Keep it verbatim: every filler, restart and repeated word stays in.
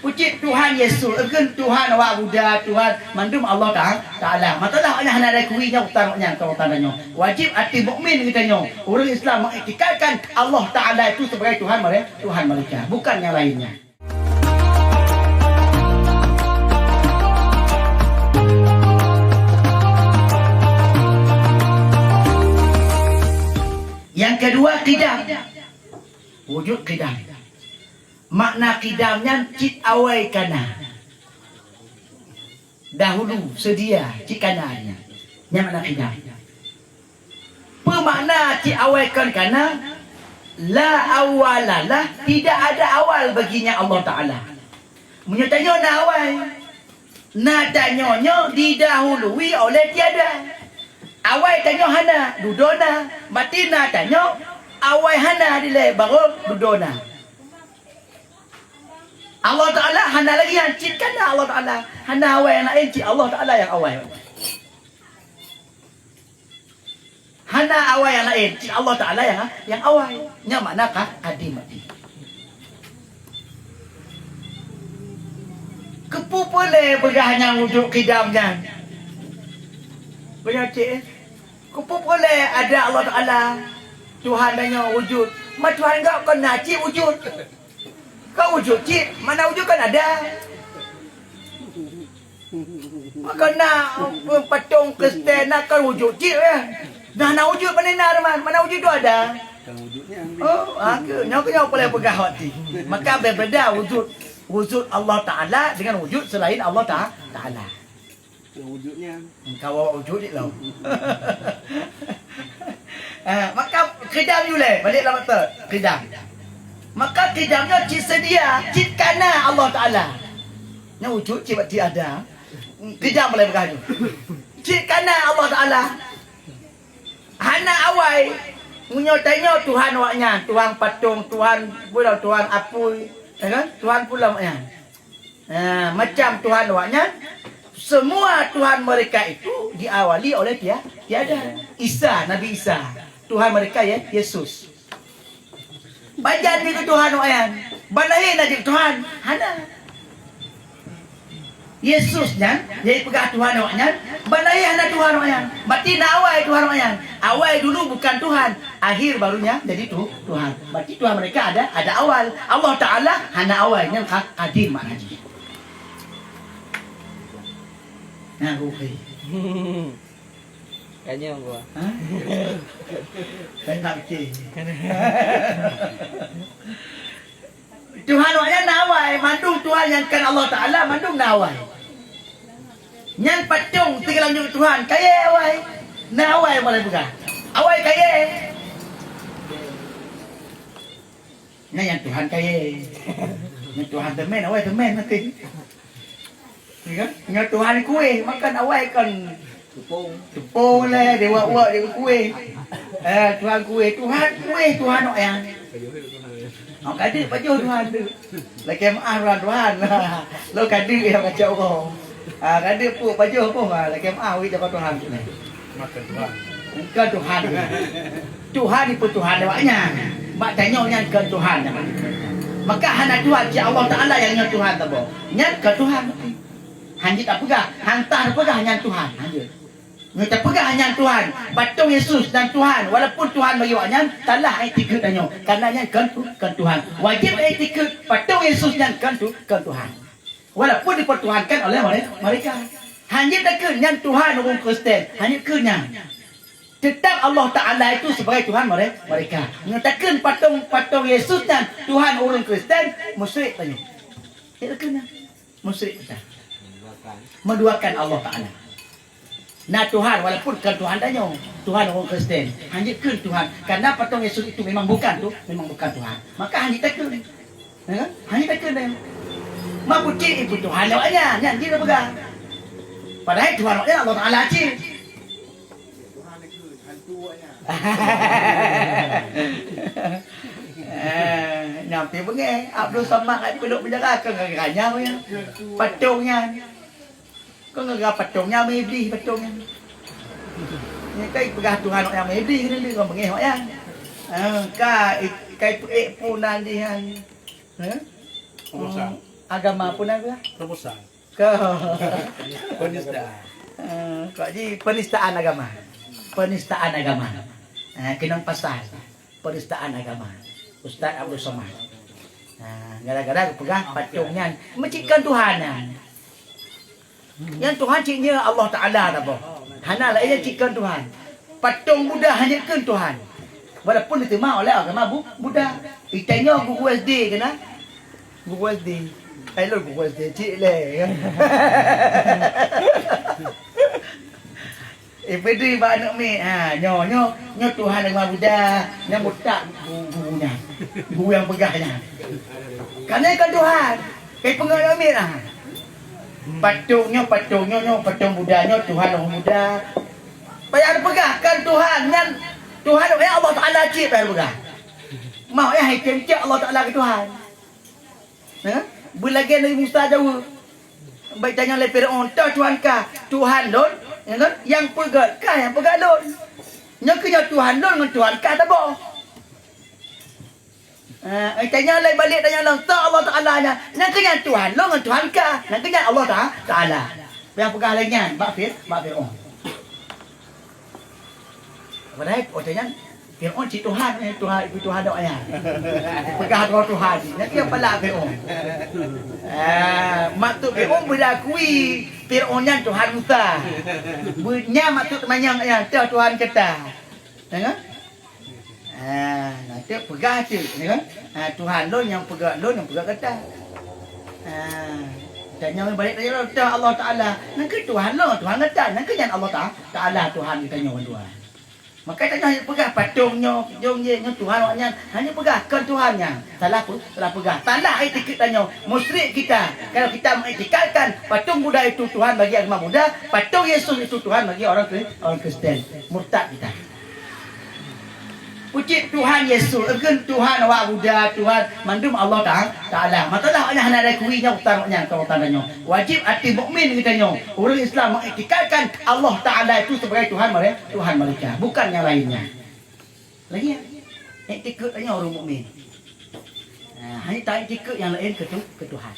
Pucit Tuhan Yesus, eugen Tuhan awak Buddha, Tuhan mandum Allah Ta-, Taala. Masalah awaknyan hana ada kui nyoe urusan awaknyan, bukan urusan tanyoe. Wajib até mukmin geutanyoe, ureuëng Islam mengiktikadkan Allah Taala itu sebagai Tuhan mere-, Tuhan mereka, bukan yang lainnya. Yang kedua, qidam. Wujud qidam. Makna qidam nyan cit awai kana. Dahulu, sedia, cit kana nyan. Nyan makna qidam. Peue makna cit awai kon kana? La awwalalah, tidak ada awal baginya Allah Taala. Meunyoe tanyoe na awai, na tanyoe nyoe didahului oleh tiada. Awai tanyoe hana, dudoe na. Berarti na tanyoe, awai hana dilée, barô dudoe na. Allah Taala hana lagi nyan, cit kana Allah Taala. Hana awai nyang laén, cit Allah Taala nyang awai. Hana awai nyang laén, cit Allah Taala nyang, nyang awai. Nyan makna ka, qadim. Keupeue peureulée peugah nyang wujud qidam nyan? Peue nyan cit, eh? Keupeue peureulée ada Allah Taala, Tuhan tanyoe wujud? Ma Tuhan gob kon na cit wujud. Kon wujud cit, makna wujud kan ada. Maka na, eh, patong Kristen na kon wujud cit, eh. Nah, na wujud pane na, teuma. Mana wujud tu ada? Bukan wujudnya. Oh, ha, ke, nyoe, nyoe boleh peugah hati. Maka berbeda wujud, wujud Allah Taala dengan wujud selain Allah Ta-, Taala. Bukan wujudnya. Engkau awak wujud ni lah. Ah, maka qidam yue lé, balik lam mata. Qidam. Maka qidam nyoe cit sedia, cit kana Allah Taala. Nyoe wujud cit bak cit ada. Qidam boleh peugah nyoe. Cit kana Allah Taala. Hana awai. Meunyoe tanyoe Tuhan awaknyan, Tuhan patong, Tuhan bulan, Tuhan apui, ya kan? Tuhan pulang awaknyan. Ha, macam Tuhan awaknyan, semua Tuhan mereka itu diawali oleh tia-, tiada. Isa, Nabi Isa, Tuhan mereka ya, Yesus. Pajan jeuet keu Tuhan awaknyan? Ban lahé na jeuet Tuhan? Hana. Yesus nyan, nyang peugah Tuhan awaknyan, ban lahé hana Tuhan awaknyan. Berarti na awai Tuhan awaknyan. Awai dulu bukan Tuhan, akhir baru nyan jadi tu-, Tuhan. Berarti Tuhan mereka ada, ada awal. Allah Taala hana awai, nyan ka-, kadim makna jih. Nah, oke. Tanya gua. Ha? Kan tak betul. Tuhan awaknyan na awai, mandum Tuhan nyang kon Allah Taala, mandum na awai. Nyan patong sigohlom Tuhan, kayée awai. Na awai, boleh peugah. Awai kayée. Nyan nyang Tuhan kayée. Nyang Tuhan teumén, awai teumén maté. Ya kan? Nyoe Tuhan kueh, makan awai kan tepung. Tepung lé, dewa uak dia kueh. Eh, Tuhan kueh, Tuhan kueh, Tuhan awaknyan. Oh, kadeuek pajoh Tuhan tu. Lakée meuáh Tuhan, Tuhan. Lo kadeuek nyang kacau ko. Ah, kadeuek puk pajoh ko, ah, lakée meuáh wit jaga Tuhan tu. Makan Tuhan. Engkau Tuhan. Tuhan itu Tuhan awaknyan. Mak tanyoe nyan kon Tuhan. Maka hana Tuhan, cit Allah Taala nyang nyoe Tuhan tabo. Nyan kon Tuhan. Hanjeuet tapeugah, hantah tapeugah nyan Tuhan. Hanjeuet. Nyoe tapeugah nyan Tuhan. Patong Yesus nyan Tuhan. Walaupun Tuhan bagi awaknyan, salah iktikeuet tanyoe. Karena nyan kon tu-, kon Tuhan. Wajib iktikeuet patong Yesus nyan kon tu-, kon Tuhan. Walaupun dipertuhankan oleh mere-, mereka. Hanjeuet takheun nyan Tuhan ureuëng Kristen. Hanjeuet kheun nyan. Tetap Allah Taala itu sebagai Tuhan mere-, mereka. Nyoe takheun patong, patong Yesus nyan Tuhan ureuëng Kristen, musyrik tanyoe. Hanjeuet takheun nyan. Musyrik kita. Menduakan Allah Taala. Nah, Tuhan, walaupun bukan Tuhan tanyoe, Tuhan orang Kristen, hanjeuet kheun Tuhan. Karena patong Yesus itu memang bukan tu, memang bukan Tuhan. Maka hanjeuet takheun. Ya kan? Hanjeuet takheun dia. Mak bucik itu Tuhan awaknyan, nyan dia pegang. Padahal Tuhan awaknyan Allah Taala cit. Eh, nyampe beungéh, Abdul Samad kat pondok penjara ke gara-gara nyan ya. Patong nyan. Kau ngeugah patong nyang meuiblih patong nyan. Nyan kai peugah Tuhan awak nyang meuiblih keuneuk lé ngon beungéh awak nyan. Ha, kai, kai peuék pun nan jih nyan. Ha? Dosa. Hmm. Agama pun ada. Proposal. Ke? Penistaan. Eh, kok ji penistaan agama. Penistaan agama. Eh, keunong pasal. Penistaan agama. Ustaz Abdul Somad. Ha, gara-gara geupeugah patong nyan meucikkan Tuhan nyan. Nyan Tuhan cit nyoe Allah Taala saboh. Hana laén nyang cikkan Tuhan. Patong Buddha hana kheun Tuhan. Walaupun diterima oleh agama Bu-, Buddha. Itanyoe guru S D keunan. Guru S D. Eh, lôn guru S D cit lé. Eh, peudeuh bak aneuk miet. Ha, nyoe, nyoe, nyoe Tuhan agama Buddha. Nyoe murtad gu-, guru nyan. Guru nyang peugah nyan. Ka nyan kon Tuhan. Kai peungeuet aneuk miet, ha. Patong nyoe, patong nyoe, nyoe patong Buddha, nyoe Tuhan ureueng Buddha. Payah peugah kon Tuhan nyan. Tuhan nyan Allah Taala cit payah peugah. Mau ya hai cek Allah Taala keu Tuhan. Ha? Beulagèe Nabi Musa jaweueb. Bak tanyong lé Firaun, "Toh Tuhan kah?" "Tuhan lôn, ya kan? Nyang peugöt kah nyang peugöt lôn." Nyoe keuh nyoe Tuhan lôn ngon Tuhan kah saboh. Ha, eh, tanyong lé balik tanyong lôn, "Toh Allah Taala nyan?" Nyan keuh nyan Tuhan lôn ngon Tuhan kah. Nyan keuh nyan Allah Ta-, Taala. Nyang peugah lagèe nyan bak Fir-, bak Firaun. Padahai, oh, tanyong Firaun cit Tuhan, eh, Tuhan, itu Tuhan awak nyan. Peugah droe Tuhan, nyan dia pala Firaun. Ah, maksud Firaun beuakui Firaun nyan Tuhan Musa. Be-, nyan maksud teumanyong nyan, toh Tuhan gata. Tengok? Ah, nah, tu peugah tu, ya kan? Ah, Tuhan lôn nyang peugah lôn, nyang peugah gata. Ah, dan nyang balik tanya lôn, toh Allah Taala. Nyan keuh Tuhan lôn, Tuhan gata. Nyan keuh nyan Allah Ta-, Taala Tuhan geutanyoe bandua. Maka tanyoe hana peugah patong nyoe, jong jih nyoe Tuhan awak nyan. Hana peugah kon Tuhan nyan. Salah pe-, salah peugah. Salah iktikad tanyoe. Musyrik kita. Kalau kita mengiktikadkan patung Buddha itu Tuhan bagi agama Buddha, patung Yesus itu Tuhan bagi orang Kri-, orang Kristen. Murtad kita. Pucit Tuhan Yesus, eugen Tuhan awak Buddha, Tuhan mandum Allah Ta-, Taala. Masalah awak nyan hana ada kui nyoe urusan awak nyan, urusan tanyoe. Wajib hati mukmin geutanyoe. Ureueng Islam mengiktikadkan Allah Taala itu sebagai Tuhan mere-, Tuhan mereka, bukan yang lainnya. Lagi ya? Iktikad tanyoe ureueng mukmin. Nah, hanya tak iktikad yang lain ke tu-, ke Tuhan.